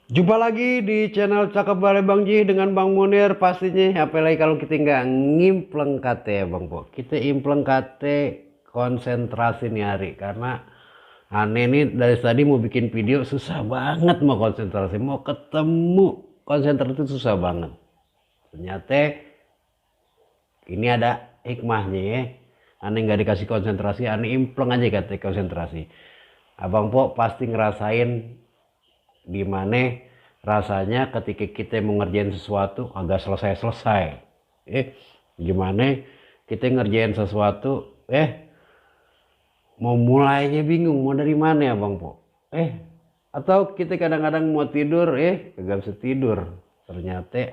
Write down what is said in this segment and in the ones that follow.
Jumpa lagi di channel Cakep Balai Bang Ji dengan Bang Munir pastinya. Apalagi kalau kita nggak ngimpleng KT ya Bang Po. Kita impleng KT konsentrasi nih hari. Karena aneh nih dari tadi mau bikin video susah banget mau konsentrasi. Mau ketemu konsentrasi itu susah banget. Ternyata ini ada hikmahnya ya. Aneh nggak dikasih konsentrasi, aneh impleng aja KT konsentrasi. Abang Po pasti ngerasain dimana rasanya ketika kita mau ngerjain sesuatu agak selesai-selesai. Gimana kita ngerjain sesuatu mau mulainya bingung mau dari mana ya Bang Po. Atau kita kadang-kadang mau tidur kagak bisa tidur. Ternyata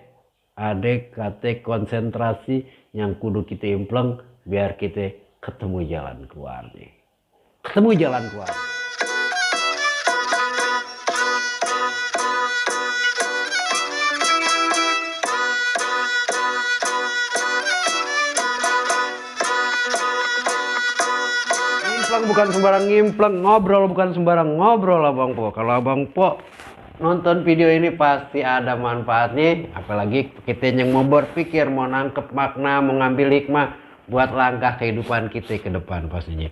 ada kata konsentrasi yang kudu kita impleng biar kita ketemu jalan keluarnya. Ketemu jalan keluar. Ngimpleng bukan sembarang ngimpleng, ngobrol bukan sembarang ngobrol Abang Po. Kalau Abang Po nonton video ini pasti ada manfaatnya, apalagi kita yang mau berpikir, mau nangkep makna, mau ngambil hikmah buat langkah kehidupan kita ke depan pastinya.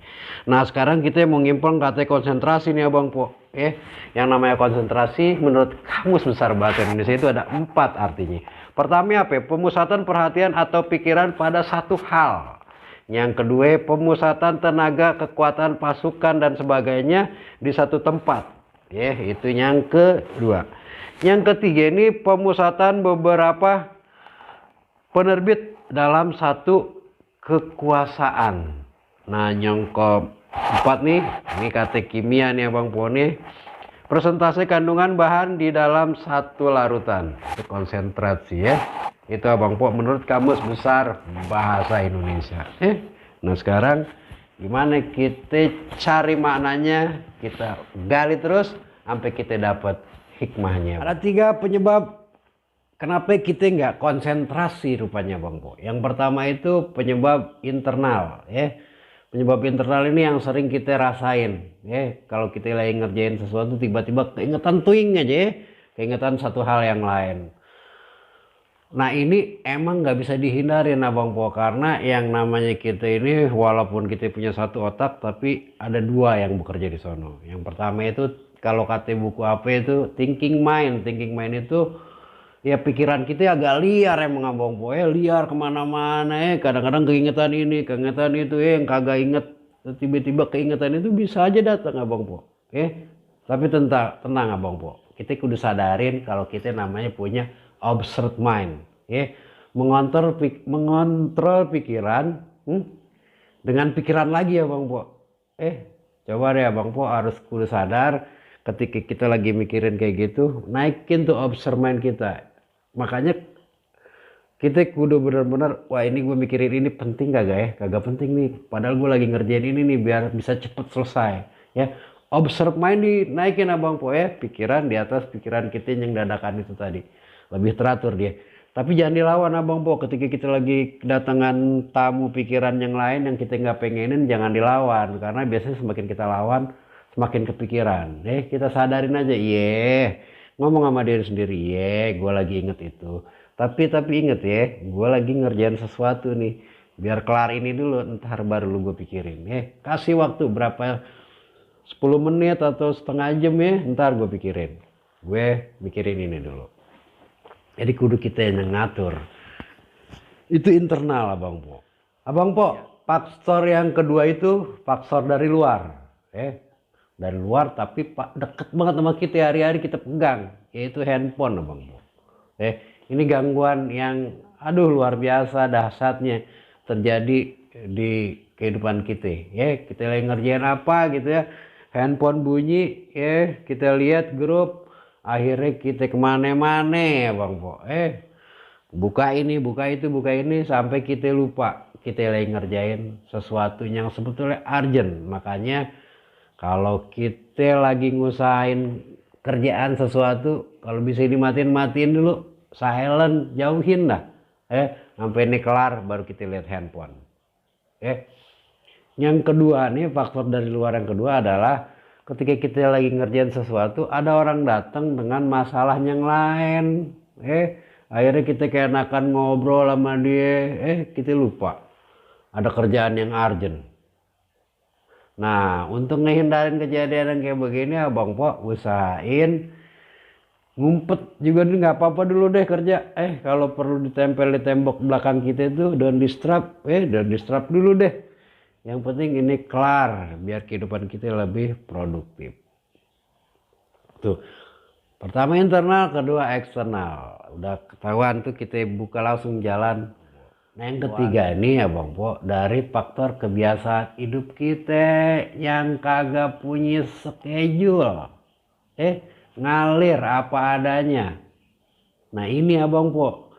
Nah sekarang kita mau ngimpleng kata konsentrasi nih Abang Po. Yang namanya konsentrasi menurut Kamus Besar Bahasa Indonesia itu ada 4 artinya. Pertama apa? Pemusatan perhatian atau pikiran pada satu hal. Yang kedua, pemusatan tenaga, kekuatan, pasukan dan sebagainya di satu tempat. Itu yang kedua. Yang ketiga ini pemusatan beberapa penerbit dalam satu kekuasaan. Nah, yang keempat nih, ini kata kimia nih Abang Po nih. Persentase kandungan bahan di dalam satu larutan. Itu konsentrasi ya. Itu Abang Po menurut Kamus Besar Bahasa Indonesia. Nah sekarang gimana kita cari maknanya, kita gali terus sampai kita dapat hikmahnya. Ada 3 penyebab kenapa kita nggak konsentrasi rupanya Bang Po. Yang pertama itu penyebab internal Penyebab internal ini yang sering kita rasain kalau kita lagi ngerjain sesuatu tiba-tiba keingetan tuing aja keingetan satu hal yang lain. Nah ini emang nggak bisa dihindarin Abang Po, karena yang namanya kita ini walaupun kita punya satu otak tapi ada 2 yang bekerja di sono. Yang pertama itu kalau kata buku apa itu thinking mind. Thinking mind itu ya pikiran kita agak liar emang Abang Po, liar kemana-mana kadang-kadang keingetan ini keingetan itu yang kagak inget tiba-tiba keingetan itu bisa aja datang Abang Po. Tapi tenang Abang Po, kita kudu sadarin kalau kita namanya punya observed mind mengontrol pikiran dengan pikiran lagi ya Bang Po. Coba deh Bang Po harus kudu sadar ketika kita lagi mikirin kayak gitu, naikin tuh observe mind kita. Makanya kita kudu bener-bener, wah ini gue mikirin ini penting kagak kagak penting nih, padahal gue lagi ngerjain ini nih biar bisa cepet selesai observe mind dinaikin Abang Po pikiran di atas pikiran kita yang dadakan itu tadi lebih teratur dia. Tapi jangan dilawan Abang Po, ketika kita lagi kedatangan tamu pikiran yang lain yang kita nggak pengenin jangan dilawan, karena biasanya semakin kita lawan semakin kepikiran. Kita sadarin aja, ngomong sama diri sendiri, gue lagi inget itu. Tapi inget gue lagi ngerjain sesuatu nih, biar kelar ini dulu, ntar baru lu gue pikirin. Kasih waktu berapa 10 menit atau setengah jam ntar gue pikirin. Gue mikirin ini dulu. Jadi kudu kita yang ngatur. Itu internal Abang Po. Abang Po, faktor yang kedua itu faktor dari luar. Dari luar tapi deket banget sama kita, hari-hari kita pegang, yaitu handphone Abang Po. Ini gangguan yang luar biasa dahsyatnya terjadi di kehidupan kita. Kita lagi ngerjain apa gitu handphone bunyi, kita lihat grup, akhirnya kita kemana-mana Bang Po. Buka ini, buka itu, buka ini sampai kita lupa kita lagi ngerjain sesuatu yang sebetulnya urgent. Makanya kalau kita lagi ngusahain kerjaan sesuatu, kalau bisa dimatiin dulu, silent, jauhin dah. Sampai ini kelar baru kita lihat handphone. Yang kedua nih, faktor dari luar yang kedua adalah ketika kita lagi ngerjain sesuatu, ada orang datang dengan masalah yang lain. Akhirnya kita keenakan ngobrol sama dia, kita lupa ada kerjaan yang urgent. Nah, untuk ngehindarin kejadian yang kayak begini, Abang Po usahain ngumpet juga nggak apa-apa dulu deh kerja. Kalau perlu ditempel di tembok belakang kita itu don't disrupt dulu deh. Yang penting ini kelar biar kehidupan kita lebih produktif. Tuh. Pertama internal, kedua eksternal. Udah ketahuan tuh kita buka langsung jalan. Nah yang ketiga ini ya Bang Po, dari faktor kebiasaan hidup kita yang kagak punya schedule. Ngalir apa adanya. Nah ini Abang Po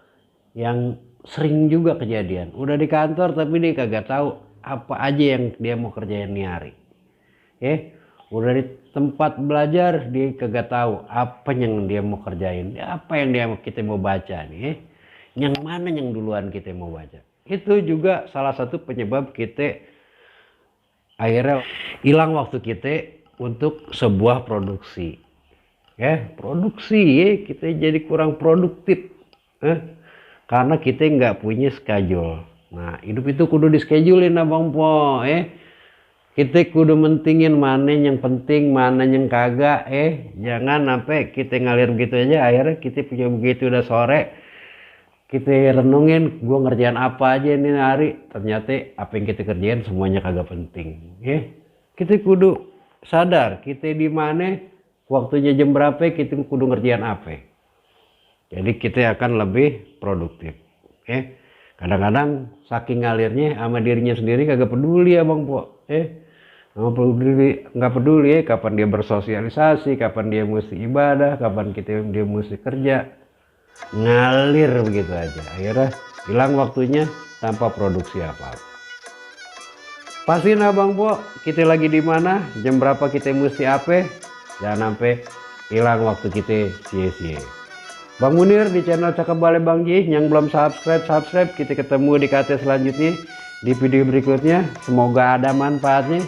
yang sering juga kejadian. Udah di kantor tapi dia kagak tahu apa aja yang dia mau kerjain nih hari. Udah di tempat belajar dia kagak tahu apa yang dia mau kerjain, apa yang kita mau baca nih. Yang mana yang duluan kita mau baca. Itu juga salah satu penyebab kita akhirnya hilang waktu kita untuk sebuah produksi. Kita jadi kurang produktif. Karena kita nggak punya schedule. Nah hidup itu kudu di schedulein Abang Po. Kita kudu mentingin mana yang penting, mana yang kagak. Jangan sampai kita ngalir begitu aja. Akhirnya kita punya begitu udah sore. Kita renungin, gue ngerjain apa aja ini hari. Ternyata apa yang kita kerjain semuanya kagak penting. Kita kudu sadar kita di mana, waktunya jam berapa, kita kudu ngerjain apa. Jadi kita akan lebih produktif. Kadang-kadang saking ngalirnya sama dirinya sendiri kagak peduli ya Bang Po. Nggak peduli kapan dia bersosialisasi, kapan dia mesti ibadah, kapan dia mesti kerja. Ngalir begitu aja, akhirnya hilang waktunya tanpa produksi apa-apa. Pastiin Abang Po kita lagi di mana, jam berapa kita mesti apa, jangan sampai hilang waktu kita sia-sia. Bang Munir di channel Cakep Bale Bang Ji, yang belum subscribe. Kita ketemu di KT selanjutnya di video berikutnya, semoga ada manfaatnya.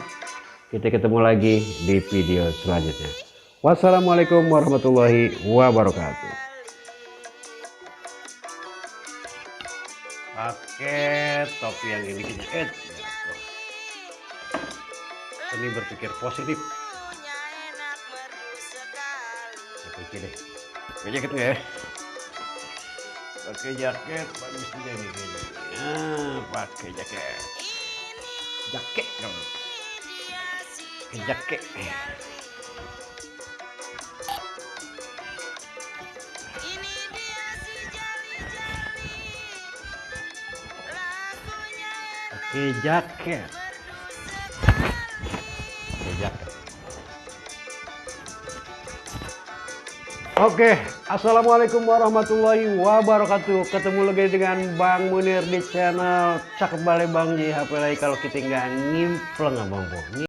Kita ketemu lagi di video selanjutnya. Wassalamualaikum warahmatullahi wabarakatuh. Pakai topi yang ini jahit. Ini berpikir positif. Pikir deh. Pakai jaket ya. Pakai jaket bagus juga nih kayaknya. Pakai jaket. Jaket dong. Pakai jaket. Pakai jaket. Oke, assalamualaikum warahmatullahi wabarakatuh. Ketemu lagi dengan Bang Munir di channel Cakep Bale Bang Ji. HP lagi kalau kita nggak ngimpleng Abang Po.